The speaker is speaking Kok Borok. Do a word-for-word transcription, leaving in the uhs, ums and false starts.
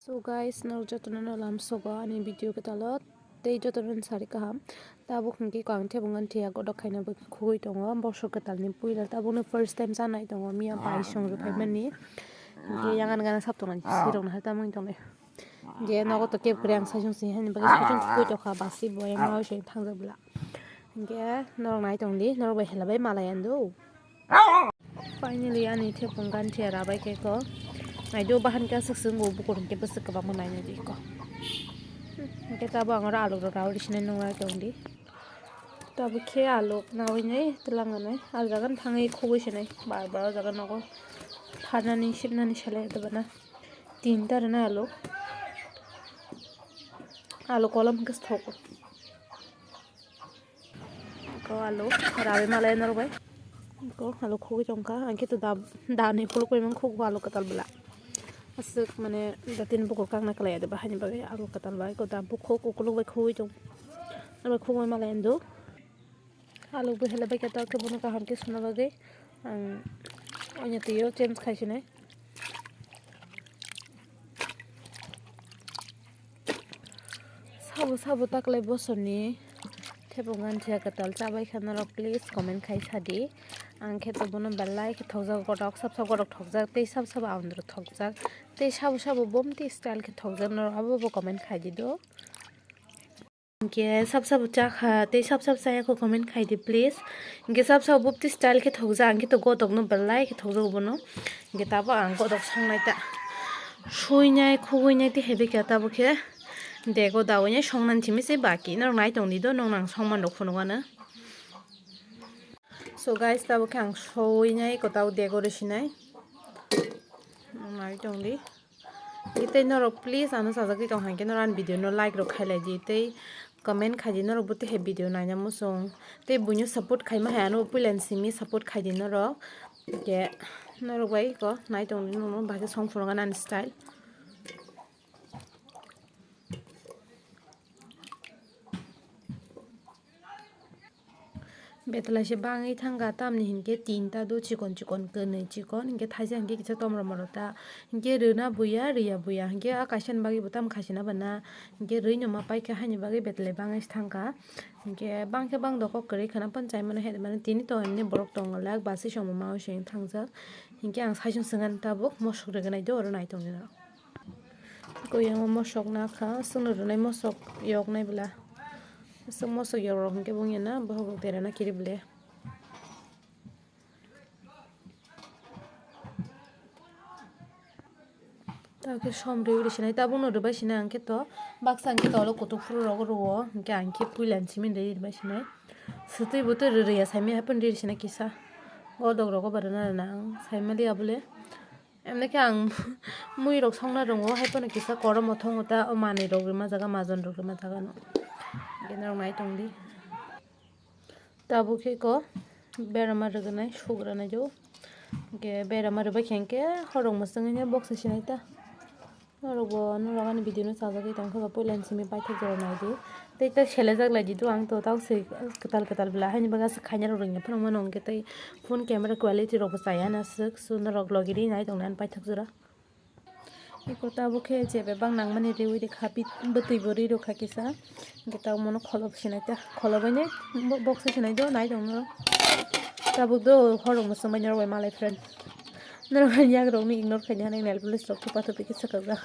So guys, norok jotono no lamsogo ani video kwtalo tei jotono sari kaham. Tabuk hwnkhe ko ang thebung ani thiya godok khaina bagwi khugui tongo, bosor kwtalni puila tabukno first time chanai tongo, miya bai song rwphaimani. Hwnkhe yang ani gana sap tongmani sirokno hai tamoni tongnai. Hwnkhe nogo to kebo kwrwi ang saichung sing hani bagwi saichung khugui tongkha, basi bo yang ma sing thangjak bwla. Hwnkhe norok nai tongdi, norok bai hela bai malai andu. Finally, ani thepung ganthia rabai khe ko. Naido bahan khe aswk swngbo bukur hwnkhe bwswk kwbangma naina di ko. Hwnkhe tabo ang oro alu rok raui rwsinai nung lai tongdi. Tabo khe alu naui nai twlang nai. Aljagan thangwi khugui sinai. Bar bar o jaga nogo pharnani sipnani selai tobana. Tinta rwnai alu. Alu kolom hwnkhe thok. Ko alu rawi malai norok bai. Ko alu khugui tongkha, ang khe to da, da ni phuluk bai mang khugo alu kwtal bwla. Aswk mane da tin bukur kang na kwlai ya de bahai ni bagwi alu kwtal bai ko da bukhuk ukuluk bai khugui tong. Norok khugui malai ando. Alu bo hele bai khe to khe bono kaham khe suna bagwi ang onya twi o change khai sinai. Sabo sabo taklai bosorni thepung ganthia kwtal chabai kha norok, please comment khai sadi. Ang khe to bono belai khe thokjak, godok sab sab godok thokjak tei sab sab andro thokjak tei sabo sabo bomti style khe thokjak, norok abo bo comment khai di do. Hwnkhe sab sabo chakha tei sab sabo chaya kho comment khai di please. Hwnkhe sab sabo bupti style khe thokjak, ang khe to godok no belai khe thokjak bono. Hwnkhe tabo ang godok songnai ta. Suinai, khuguinai tei hai bekha tabo khe dego daoinai songnani simi se baki. Norok nai tongdi do, nong nang songman rok phunukgano. So guys, tabo khe ang suinai ko tabo dego rwsinai. Nong nai tongdi. Tei norok please ano sajagwi tong hwnkhe norok ani video no like rok khailai di tei comment khai di, norok bo tei hai video naina muchung tei buino support khaima hai ano puila ni simi support khai di norok. Hwnkhe norok bai ko nai tong di, norok bai khe song phunukgana ani style. Betla se bangwi thangkha, tamni hinkhe tinta do chikon chikon, kwnwi chikon, hinkhe thaisa hinkhe kisa tomrom rok ta, hinkhe rwna buya, rwya buya, hinkhe a kaisa ni bagwi bo tamo khasina bana, hinkhe rwino ma paikha haini bagwi betla bangwi se thangkha, hinkhe bangkhe bang doko kwrwi khwna phano chaimano, mane tini to emni borok tongo lak basi songma mao se thangjak, hinkhe ang saichung swngani tabuk mosok rwgwnai do oro nai tongdi norok. Kuyang o mosok nakha, aswkno rwnai mosok yoknai bwla. Aswk mosok yok rok hinkhe bung ya na, bohok rok dera na kiri bwle. Tamo khe som rwi rwi sinai, tabukno rwbai sinai ang khe to, baksa ang khe to olo kutuk phuru rogo rwo, hinkhe ang khe puila ni simi rwi rwbai sinai. Swtwi bwtwi rwrwi ya saimanya haphano rwi rwi sinai kisa. Godok rogo ba rwna rwna ang saimaliya bwle. Emni khe ang mui rok songna rongo, hai phano kisa korom o thongo ta, o manwi rok rwma jaga, majon rok rwma jaga no. Hwnkhe norok nai tongdi. Tabuk khe ko berama rwgwnai, sugrana jo. Hwnkhe berama rwbai khe hwnkhe horok mwswngwi no boksa sinai ta. Norok bo, norok ani video no chajagwi tongkha ba, puila ni simi paithak jora naidi. Tei ta selejak lai di do, ang to tamo se kwtal kwtal bwla, haini bagwi aswk khaina rok rwngya phano mano, hwnkhe tei phone camera quality rok bo chaya na swk, so norok logi ri nai tong nai paithak jora. Eko tabuk khe je bebak nangmani riwi rikha, bit-, bwtwi bo ri rwkha kisa. Hwnkhe tabuk mono kholob sinai ta, kholob bai nai bo-, boksa sinai do, nai tong norok. Tabuk do horok mwswk bai norok bai malai friend. Norok ani yak rok no ignore khaina hanai nail polish rok thupa thupi khe swkakjak.